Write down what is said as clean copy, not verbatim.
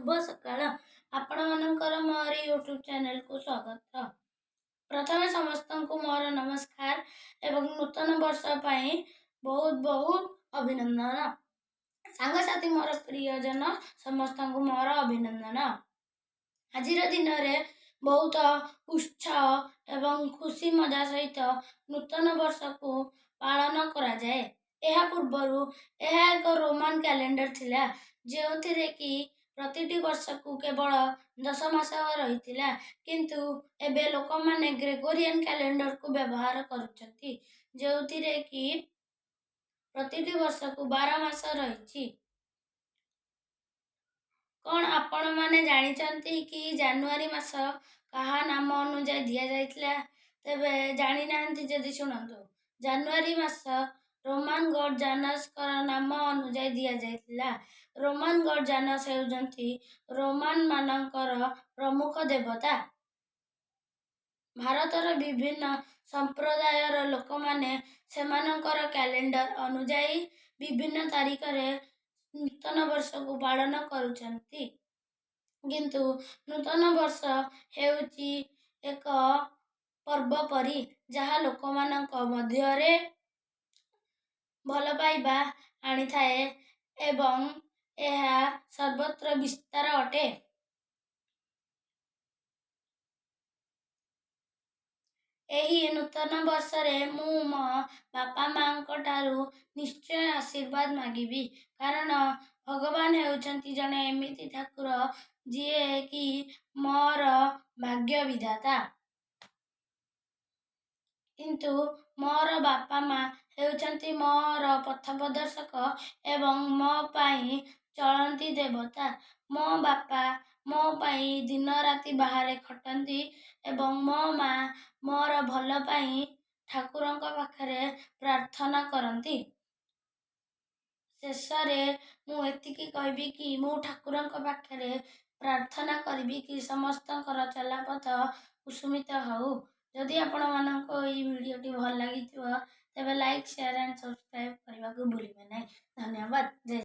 ଶୁଭ ସକାଳ। ଆପଣମାନଙ୍କର ମୋର ୟୁଟ୍ୟୁବ୍ ଚ୍ୟାନେଲକୁ ସ୍ୱାଗତ। ପ୍ରଥମେ ସମସ୍ତଙ୍କୁ ମୋର ନମସ୍କାର ଏବଂ ନୂତନ ବର୍ଷ ପାଇଁ ବହୁତ ବହୁତ ଅଭିନନ୍ଦନ। ସାଙ୍ଗସାଥି, ମୋର ପ୍ରିୟଜନ ସମସ୍ତଙ୍କୁ ମୋର ଅଭିନନ୍ଦନ। ଆଜିର ଦିନରେ ବହୁତ ଉତ୍ସାହ ଏବଂ ଖୁସି ମଜା ସହିତ ନୂତନ ବର୍ଷକୁ ପାଳନ କରାଯାଏ। ଏହା ପୂର୍ବରୁ ଏହା ଏକ ରୋମାନ କ୍ୟାଲେଣ୍ଡର ଥିଲା, ଯେଉଁଥିରେ କି ପ୍ରତିଟି ବର୍ଷକୁ କେବଳ 10 ମାସ ରହିଥିଲା। କିନ୍ତୁ ଏବେ ଲୋକମାନେ ଗ୍ରେଗୋରିଆନ୍ କ୍ୟାଲେଣ୍ଡରକୁ ବ୍ୟବହାର କରୁଛନ୍ତି, ଯେଉଁଥିରେ କି ପ୍ରତିଟି ବର୍ଷକୁ 12 ମାସ ରହିଛି। କ'ଣ ଆପଣମାନେ ଜାଣିଛନ୍ତି କି ଜାନୁଆରୀ ମାସ କାହା ନାମ ଅନୁଯାୟୀ ଦିଆଯାଇଥିଲା? ତେବେ ଜାଣିନାହାନ୍ତି ଯଦି ଶୁଣନ୍ତୁ। ଜାନୁଆରୀ ମାସ ରୋମାନ ଗଡ୍ ଜାନସଙ୍କର ନାମ ଅନୁଯାୟୀ ଦିଆଯାଇଥିଲା। ରୋମାନ ଗଡ୍ ଜାନସ ହେଉଛନ୍ତି ରୋମାନମାନଙ୍କର ପ୍ରମୁଖ ଦେବତା। ଭାରତର ବିଭିନ୍ନ ସମ୍ପ୍ରଦାୟର ଲୋକମାନେ ସେମାନଙ୍କର କ୍ୟାଲେଣ୍ଡର ଅନୁଯାୟୀ ବିଭିନ୍ନ ତାରିଖରେ ନୂତନ ବର୍ଷକୁ ପାଳନ କରୁଛନ୍ତି। କିନ୍ତୁ ନୂତନ ବର୍ଷ ହେଉଛି ଏକ ପର୍ବ ପରି, ଯାହା ଲୋକମାନଙ୍କ ମଧ୍ୟରେ ଭଲ ପାଇବା ଆଣିଥାଏ ଏବଂ ଏହା ସର୍ବତ୍ର ବିସ୍ତାର ଅଟେ। ଏହି ନୂତନ ବର୍ଷରେ ମୁଁ ମୋ ବାପା ମାଆଙ୍କ ଠାରୁ ନିଶ୍ଚୟ ଆଶୀର୍ବାଦ ମାଗିବି, କାରଣ ଭଗବାନ ହେଉଛନ୍ତି ଜଣେ ଏମିତି ଠାକୁର ଯିଏକି ମୋର ଭାଗ୍ୟ ବିଧାତା। କିନ୍ତୁ ମୋର ବାପା ମା ହେଉଛନ୍ତି ମୋର ପଥ ପ୍ରଦର୍ଶକ ଏବଂ ମୋ ପାଇଁ ଚଳନ୍ତି ଦେବତା। ମୋ ବାପା ମୋ ପାଇଁ ଦିନ ରାତି ବାହାରେ ଖଟନ୍ତି ଏବଂ ମୋ ମା ମୋର ଭଲ ପାଇଁ ଠାକୁରଙ୍କ ପାଖରେ ପ୍ରାର୍ଥନା କରନ୍ତି। ଶେଷରେ ମୁଁ ଏତିକି କହିବି କି ମୁଁ ଠାକୁରଙ୍କ ପାଖରେ ପ୍ରାର୍ଥନା କରିବି କି ସମସ୍ତଙ୍କର ଚଲାପଥ କୁସୁମିତ ହେଉ। ଯଦି ଆପଣମାନଙ୍କୁ ଏଇ ଭିଡ଼ିଓଟି ଭଲ ଲାଗିଥିବ, ତେବେ ଲାଇକ୍, ସେୟାର ଆଣ୍ଡ ସବସ୍କ୍ରାଇବ୍ କରିବାକୁ ଭୁଲିବେ ନାହିଁ। ଧନ୍ୟବାଦ। ଜୟ